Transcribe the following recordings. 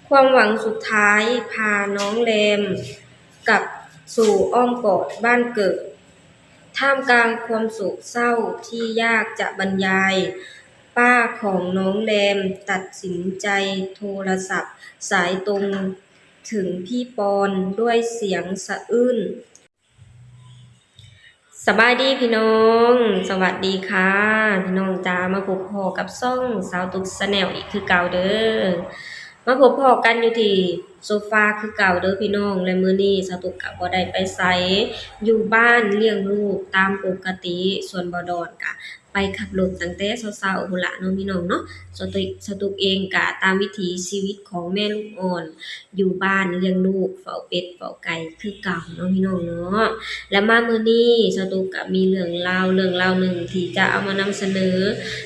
ຄວາມຫວັງສຸດທ້າຍພານ້ອງແລມກັບສູ່ອ້ອມກອດບ້ານເກີດ. ທ່າມກາງຄວາມໂສກເສົ້າທີ່ຍາກຈະບັນຍາຍ, ປ້າຂອງນ້ອງແລມຕັດສິນໃຈໂທລະສັບສາຍຕົງເຖິງພີ່ປອນດ້ວຍສຽງສະອື້ນ. ສະບາຍດີພີ່ນ້ອງ, ສະຫວັດດີຄ່ະພີ່ນ້ອງຈ້າ, ມາພົບພໍ້ກັບຊ່ອງສາວຕຸກ Channel ອີກຄືເກົ່າເດີ. ມາພົບພໍ້ກັນຢູ່ທີ່ໂຊຟາຄືເກົ່າເດີພີ່ນ້ອງ, ແລະ ມື້ນີ້ສາວຕຸກກະບໍ່ໄດ້ໄປໃສ, ຢູ່ບ້ານລ້ຽງລູກຕາມປົກກະຕິ, ສ່ວນບ່າວດອນກະໄປຂັບລົດຕັ້ງແຕ່ເຊົ້າໆພຸ້ນລະເນາະພີ່ນ້ອງເນາະ. ສາວຕຸກ ສາວຕຸກເອງກະຕາມວິຖີຊີວິດຂອງແມ່ລູກອ່ອນ ຢູ່ບ້ານລ້ຽງລູກ ເຝົ້າເປັດເຝົ້າໄກ່ຄືເກົ່າເນາະພີ່ນ້ອງເນາະ. ແລະ ມາມື້ນີ້ສາວຕຸກກະມີເລື່ອງລາວ ເລື່ອງລາວໜຶ່ງທີ່ຈະເອົາມານຳສະເໜີ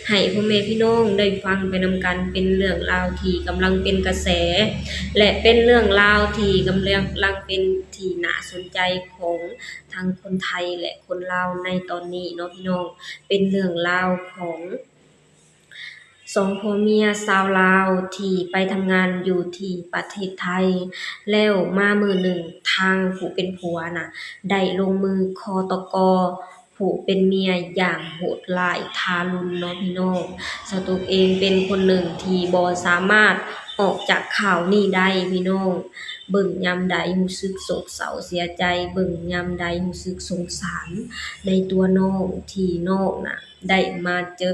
ໃຫ້ພໍ່ແມ່ພີ່ນ້ອງໄດ້ຟັງໄປນຳກັນ, ເປັນເລື່ອງລາວທີ່ກຳລັງເປັນກະແສ ແລະ ເປັນເລື່ອງລາວທີ່ກຳລັງເປັນທີ່ໜ້າສົນໃຈຂອງທັງຄົນໄທ ແລະ ຄົນລາວໃນຕອນນີ້ເນາະພີ່ນ້ອງ. ເປັນເລື່ອງລາວຂອງ ສອງຜົວເມຍຊາວລາວທີ່ໄປທຳງານຢູ່ທີ່ປະເທດໄທ, ແລ້ວມາມື້ໜຶ່ງ ທາງຜູ້ເປັນຜົວນະ ໄດ້ລົງມືຄໍຕະກໍຜູ້ເປັນເມຍຢ່າງໂຫດຮ້າຍທາລຸນເນາະພີ່ນ້ອງ. ສາວຕຸກເອງເປັນຄົນໜຶ່ງທີ່ບໍ່ສາມາດອອກຈາກຂ່າວນີ້ໄດ້ພີ່ນ້ອງ, ເບິ່ງຍາມໃດຮູ້ສຶກໂສກເສົ້າເສຍໃຈ, ເບິ່ງຍາມໃດຮູ້ສຶກສົງສານໃນຕົວນ້ອງ ທີ່ນ້ອງນະ ໄດ້ມາເຈິ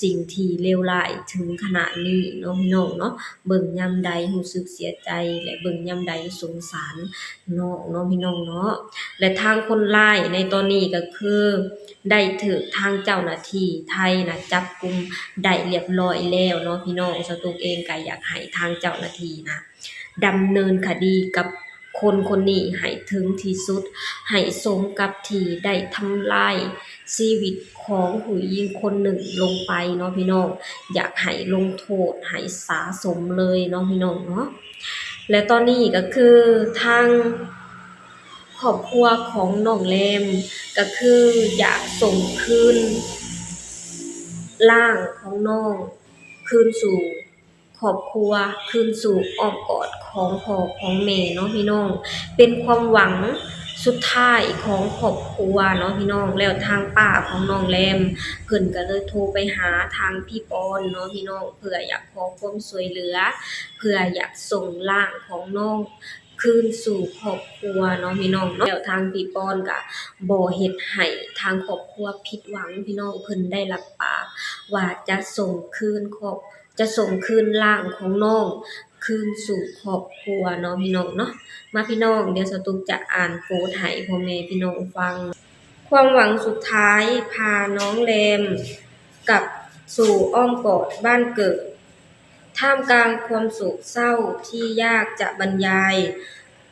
ສິ່ງທີ່ເລວຮ້າຍເຖິງຂະໜາດນີ້ເນາະພີ່ນ້ອງເນາະ. ເບິ່ງຍາມໃດຮູ້ສຶກເສຍໃຈ ແລະ ເບິ່ງຍາມໃດສົງສານນ້ອງເນາະພີ່ນ້ອງເນາະ. ແລະ ທາງຄົນຮ້າຍໃນຕອນນີ້ກໍຄືໄດ້ຖືກທາງເຈົ້າໜ້າທີ່ໄທນະຈັບກຸມໄດ້ລຽບຮ້ອຍແລ້ວເນາະພີ່ນ້ອງ. ສາວຕຸກເອງກໍຢາກໃຫ້ທາງເຈົ້າໜ້າທີ່ນະ ດຳເນີນຄະດີກັບຄົນຄົນນີ້ໃຫ້ເຖິງທີ່ສຸດ, ໃຫ້ສົມກັບທີ່ໄດ້ທຳລາຍຊີວິດຂອງຜູ້ຍິງຄົນໜຶ່ງລົງໄປເນາະພີ່ນ້ອງ. ຢາກໃຫ້ລົງໂທດໃຫ້ສາສົມເລີຍເນາະພີ່ນ້ອງເນາະ. ແລະ ຕອນນີ້ກໍຄືທາງຄອບຄົວຂອງນ້ອງແລມ ກໍຄືຢາກສົ່ງຄືນຮ່າງຂອງນ້ອງຄືນສູ່ ຄອບຄົວ ຄືນສູ່ອ້ອມກອດຂອງພໍ່ຂອງແມ່ເນາະພີ່ນ້ອງ. ເປັນຄວາມຫວັງສຸດທ້າຍຂອງຄອບຄົວເນາະພີ່ນ້ອງ. ແລ້ວທາງປ້າຂອງນ້ອງແລມ ເພິ່ນກໍເລີຍໂທໄປຫາທາງພີ່ປອນເນາະພີ່ນ້ອງ ເພື່ອຢາກຂໍຄວາມຊ່ວຍເຫຼືອ ເພື່ອຢາກສົ່ງຮ່າງຂອງນ້ອງຄືນສູ່ຄອບຄົວເນາະພີ່ນ້ອງເນາະ. ແລ້ວທາງພີ່ປອນກໍບໍ່ເຮັດໃຫ້ທາງຄອບຄົວຜິດຫວັງພີ່ນ້ອງ, ເພິ່ນໄດ້ຮັບປາກວ່າຈະສົ່ງຄືນຄອບ ຈະສົ່ງຄືນຮ່າງຂອງນ້ອງຄືນສູ່ຄອບຄົວເນາະພີ່ນ້ອງເນາະ. ມາພີ່ນ້ອງ ດຽວສາວຕຸກຈະອ່ານໂຄດໃຫ້ພໍ່ແມ່ພີ່ນ້ອງຟັງ. ຄວາມຫວັງສຸດທ້າຍພານ້ອງແລມກັບສູ່ອ້ອມກອດບ້ານເກີດ. ທ່າມກາງຄວາມໂສກເສົ້າທີ່ຍາກຈະບັນຍາຍ,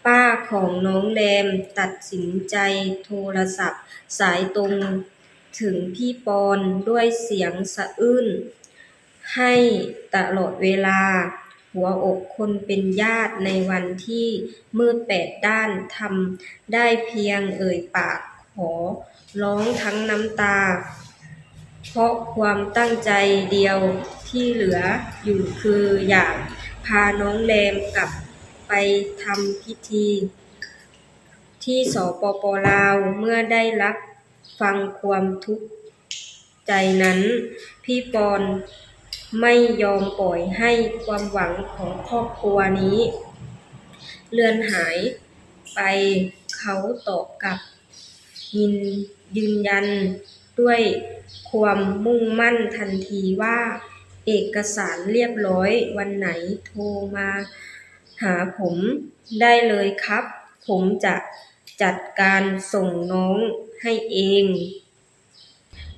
ປ້າຂອງນ້ອງແລມຕັດສິນໃຈໂທລະສັບສາຍຕົງເຖິງພີ່ປອນດ້ວຍສຽງສະອື້ນ ໄຫ້ຕະຫຼອດເວລາ. ຫົວອົກຄົນເປັນຍາດໃນວັນທີ່ມືດແປດດ້ານ ທຳໄດ້ພຽງເອີ່ຍປາກຂໍຮ້ອງທັງນ້ຳຕາ, ເພາະຄວາມຕັ້ງໃຈດຽວທີ່ເຫຼືອຢູ່ຄືຢາກພານ້ອງແລມກັບໄປທຳພິທີທີ່ ສປປ ລາວ. ເມື່ອໄດ້ຮັບຟັງຄວາມທຸກ ໃຈນັ້ນ, ພີ່ປອນໄມ່ຍອມປ່ອຍໃຫ້ຄວາມຫວັງຂອງຄອບຄົວນີ້ເລື່ອນຫາຍໄປ. ເຂົາຕອບກັບຍິນ ຢືນຢັນດ້ວຍຄວາມມຸ່ງໝັ້ນທັນທີວ່າ, ເອກະສານລຽບຮ້ອຍ, ວັນໄຫນໂທມາຫາຜົມໄດ້ເລີຍຄັບ, ຜົມຈະຈັດການສົ່ງນ້ອງໃຫ້ເອງ.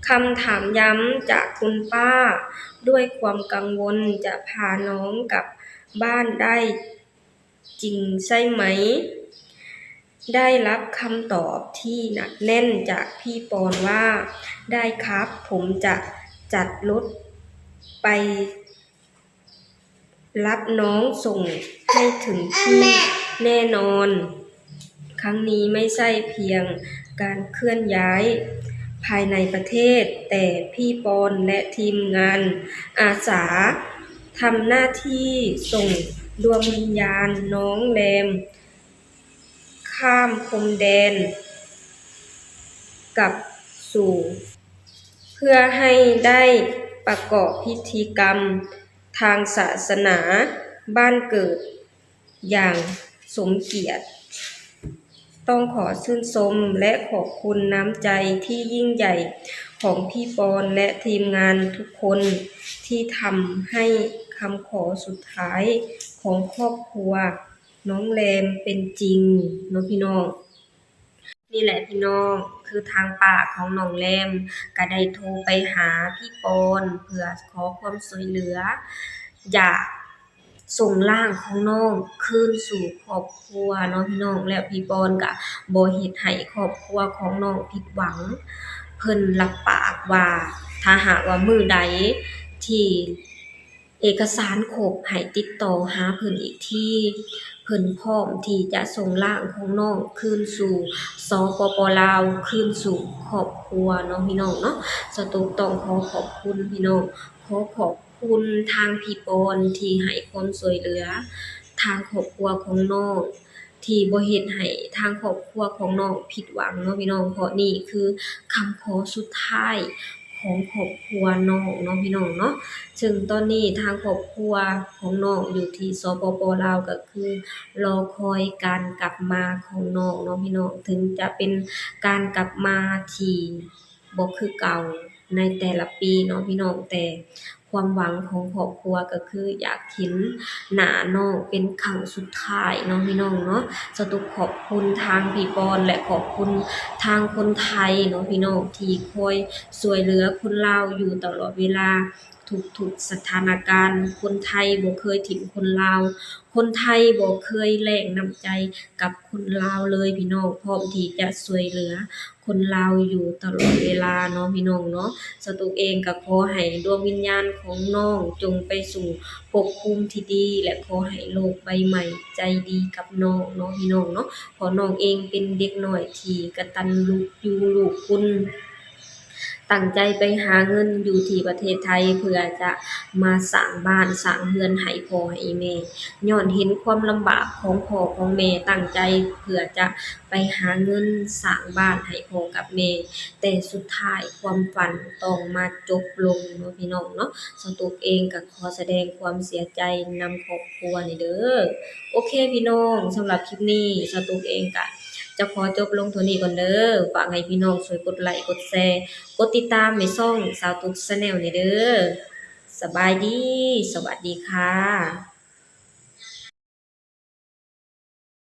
ຄຳຖາມຢ້ຳຈາກຄຸນປ້າດ້ວຍຄວາມກັງວົນ, ຈະພານ້ອງກັບບ້ານໄດ້ຈິງໃຊ່ໄໝ? ໄດ້ຮັບຄຳຕອບທີ່ໜັກແໜ້ນຈາກພີ່ປອນວ່າ, ໄດ້ຄັບ, ຜົມຈະຈັດລົດໄປ ຮັບນ້ອງສົ່ງໃຫ້ເຖິງທີ່ແນ່ນອນ. ຄັ້ງນີ້ໄມ່ໃຊ່ພຽງການເຄື່ອນຍ້າຍພາຍໃນປະເທດ, ແຕ່ພີ່ປອນ ແລະ ທີມງານອາສາທຳໜ້າທີ່ສົ່ງ ດວງວິນຍານນ້ອງແລມຂ້າມພົມແດນກັບສູ່ ເພື່ອໃຫ້ໄດ້ປະກອບພິທີກຳທາງສາສະໜາບ້ານເກີດຢ່າງສົມກຽດ. ຕ້ອງຂໍຊື່ນຊົມ ແລະ ຂອບຄຸນນ້ຳໃຈທີ່ຍິ່ງໃຫຍ່ຂອງພີ່ປອນ ແລະ ທີມງານທຸກຄົນ ທີ່ທຳໃຫ້ຄຳຂໍສຸດທ້າຍຂອງຄອບຄົວນ້ອງແລມເປັນຈິງເນາະພີ່ນ້ອງ. ນີ້ແຫຼະພີ່ນ້ອງ ຄືທາງປ້າຂອງນ້ອງແລມກະໄດ້ໂທໄປຫາພີ່ປອນ ເພື່ອຂໍຄວາມຊ່ວຍເຫຼືອ ຢາກສົ່ງຮ່າງຂອງນ້ອງຄືນສູ່ຄອບຄົວເນາະພີ່ນ້ອງ. ແລ້ວພີ່ປອນກະບໍ່ເຮັດໃຫ້ຄອບຄົວຂອງນ້ອງຜິດຫວັງ. ເພິ່ນຮັບປາກວ່າ ຖ້າຫາກວ່າມື້ໃດທີ່ ເອກະສານຄົບ ໃຫ້ຕິດຕໍ່ຫາເພິ່ນອີກທີ. ເພິ່ນພ້ອມທີ່ຈະສົ່ງຮ່າງຂອງນ້ອງຄືນສູ່ ສປປ ລາວ ຄືນສູ່ຄອບຄົວເນາະພີ່ນ້ອງເນາະ. ສະຕຸກຕ້ອງຂໍຂອບຄຸນພີ່ນ້ອງ ຂໍຂອບຄຸນທາງພີ່ປອນທີ່ໃຫ້ຄວາມຊ່ວຍເຫຼືອທາງຄອບຄົວຂອງນ້ອງ ທີ່ບໍ່ເຮັດໃຫ້ທາງຄອບຄົວຂອງນ້ອງຜິດຫວັງເນາະພີ່ນ້ອງ. ເພາະນີ້ຄືຄຳຂໍສຸດທ້າຍຂອງຄອບຄົວນ້ອງເນາະພີ່ນ້ອງເນາະ. ເຊິ່ງຕອນນີ້ທາງຄອບຄົວຂອງນ້ອງຢູ່ທີ່ ສປປ ລາວ ກໍຄືລໍຄອຍການກັບມາຂອງນ້ອງເນາະພີ່ນ້ອງ. ເຖິງຈະເປັນການກັບມາທີ່ ບໍ່ຄືເກົ່າໃນແຕ່ລະປີເນາະພີ່ນ້ອງ, ແຕ່ຄວາມຫວັງຂອງຄອບຄົວກໍຄືຢາກເຫັນໜ້ານ້ອງເປັນຄັ້ງສຸດທ້າຍເນາະພີ່ນ້ອງເນາະ. ສະຕຸກຂອບຄຸນທາງພີ່ປອນ ແລະ ຂອບຄຸນທາງຄົນໄທເນາະພີ່ນ້ອງ ທີ່ຄອຍຊ່ວຍເຫຼືອຄົນລາວຢູ່ຕະຫຼອດເວລາ ທຸກໆສະຖານະການ. ຄົນໄທບໍ່ເຄີຍຖິ້ມຄົນລາວ, ຄົນໄທບໍ່ເຄີຍແລ້ງນ້ຳໃຈກັບຄົນລາວເລີຍພີ່ນ້ອງ, ພ້ອມທີ່ຈະຊ່ວຍເຫຼືອ ຄົນລາວຢູ່ຕະຫຼອດເວລາເນາະພີ່ນ້ອງເນາະ. ສະຕຸກເອງກໍຂໍໃຫ້ດວງວິນຍານຂອງນ້ອງຈົ່ງໄປສູ່ພົບພູມທີ່ດີ ແລະ ຂໍໃຫ້ໂລກໃບໃໝ່ໃຈດີກັບນ້ອງເນາະພີ່ນ້ອງເນາະ, ເພາະນ້ອງເອງເປັນເດັກນ້ອຍທີ່ກະຕັນຢູ່ລູກຄຸນ, ຕັ້ງໃຈໄປຫາເງິນຢູ່ທີ່ປະເທດໄທ ເພື່ອຈະມາສ້າງບ້ານສ້າງເຮືອນໃຫ້ພໍ່ໃຫ້ແມ່. ຍ້ອນເຫັນຄວາມລຳບາກຂອງພໍ່ຂອງແມ່, ຕັ້ງໃຈເພື່ອຈະ ໄປຫາເງິນສ້າງບ້ານໃຫ້ພໍ່ກັບແມ່, ແຕ່ສຸດທ້າຍຄວາມຝັນຕ້ອງມາຈົບລົງເນາະພີ່ນ້ອງເນາະ. ສະຕຸກເອງກໍຂໍສະແດງຄວາມເສຍໃຈນຳຄອບຄົວນີ້ເດີ. ໂອເຄພີ່ນ້ອງ, ສຳລັບຄລິບນີ້ ສະຕຸກເອງກໍຈະຂໍຈົບລົງເທົ່ານີ້ກ່ອນເດີ. ຝາກໃຫ້ພີ່ນ້ອງຊ່ວຍກົດໄລ ກົດແຊ ກົດຕິດຕາມໃຫ້ຊ່ອງສາວຕຸກ Channel ນີ້ເດີ. ສະບາຍດີ, ສະຫວັດດີຄ່ະ.